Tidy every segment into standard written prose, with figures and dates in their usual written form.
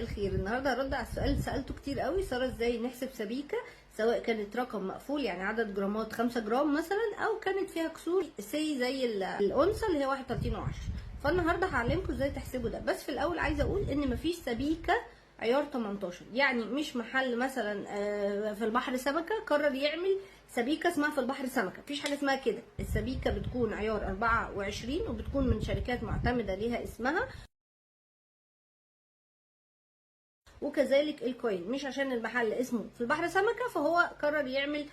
الخير. النهارده هرد على السؤال اللي سالته كتير قوي، ساره ازاي نحسب سبيكه سواء كانت رقم مقفول يعني عدد جرامات 5 جرام مثلا، او كانت فيها كسور سي زي الأونصة اللي هي 31 و10. فالنهارده هعلمكم ازاي تحسبوا ده. بس في الاول عايزه اقول ان مفيش سبيكه عيار 18، يعني مش محل مثلا في البحر سمكة قرر يعمل سبيكه اسمها في البحر سمكة، مفيش حاجة اسمها كده. السبيكه بتكون عيار 24 وبتكون من شركات معتمدة ليها اسمها، وكذلك ال coin. مش عشان المحل اسمه في البحر سمكة فهو قرر يعمل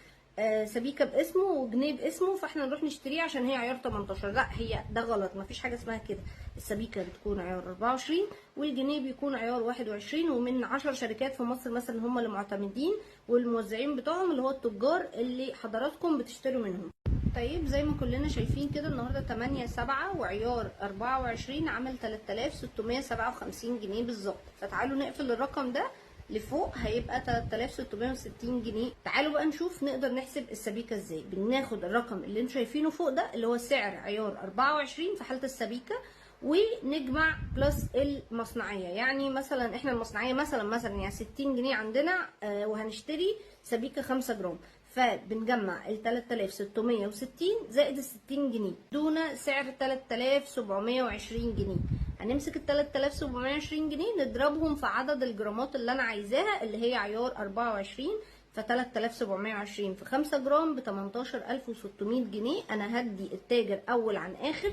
سبيكه باسمه وجنيه باسمه فاحنا نروح نشتريه عشان هي عيار 18. لا، هي ده غلط، مفيش حاجة اسمها كده. السبيكه بتكون عيار 24 والجنيه بيكون عيار 21، ومن 10 شركات في مصر مثلا هم اللي معتمدين، والموزعين بتوعهم اللي هو التجار اللي حضراتكم بتشتروا منهم. طيب زي ما كلنا شايفين كده النهارده 8/7 وعيار 24 عمل 3657 جنيه بالظبط. فتعالوا نقفل الرقم ده لفوق، هيبقى 3660 جنيه. تعالوا بقى نشوف نقدر نحسب السبيكه ازاي. بناخد الرقم اللي انتوا شايفينه فوق ده اللي هو سعر عيار 24 في حاله السبيكه، ونجمع plus المصنعيه. يعني مثلا احنا المصنعيه مثلا يعني 60 جنيه عندنا، وهنشتري سبيكه 5 جرام، فبنجمع ال 3660 زائد ال 60 جنيه دون سعر 3720 جنيه. هنمسك ال 3720 جنيه نضربهم في عدد الجرامات اللي انا عايزاها اللي هي عيار 24، ف 3720 في 5 جرام ب 18600 جنيه. انا هدي التاجر اول عن اخر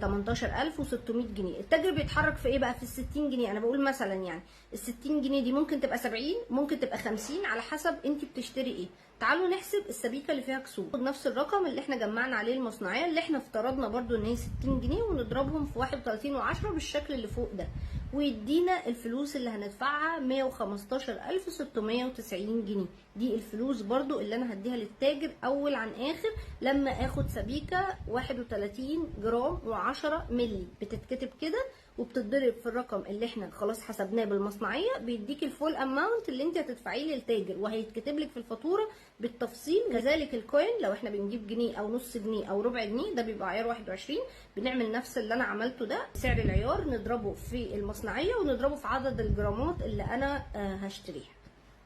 18600 جنيه. التاجر بيتحرك في ايه بقى؟ في ال 60 جنيه. انا بقول مثلا يعني ال 60 جنيه دي ممكن تبقى 70، ممكن تبقى 50، على حسب انت بتشتري ايه. تعالوا نحسب السبيكه اللي فيها كسور. نفس الرقم اللي احنا جمعنا عليه المصنعيه اللي احنا افترضنا برضو ان هي 60 جنيه، ونضربهم في 31 و10 بالشكل اللي فوق ده، ويدينا الفلوس اللي هندفعها 115690 جنيه. دي الفلوس برضو اللي انا هديها للتاجر اول عن اخر لما اخد سبيكه 31 جرام و10 ملي. بتتكتب كده وبتتضرب في الرقم اللي احنا خلاص حسبناه بالمصنعيه، بيديك ال full amount اللي انت هتدفعيه للتاجر، وهيتكتب لك في الفاتورة بالتفصيل. كذلك ال coin لو احنا بنجيب جنيه او نص جنيه او ربع جنيه، ده بيبقى عيار 21، بنعمل نفس اللي انا عملته ده، سعر العيار نضربه في المصنعيه ونضربه في عدد الجرامات اللي انا هشتريها.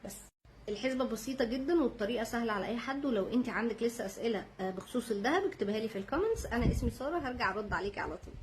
بس الحسبة بسيطة جدا والطريقة سهلة على اي حد. ولو انت عندك لسه اسئلة بخصوص الذهب اكتبها لي في ال comments. انا اسمي ساره، هرجع ارد عليكي على طول.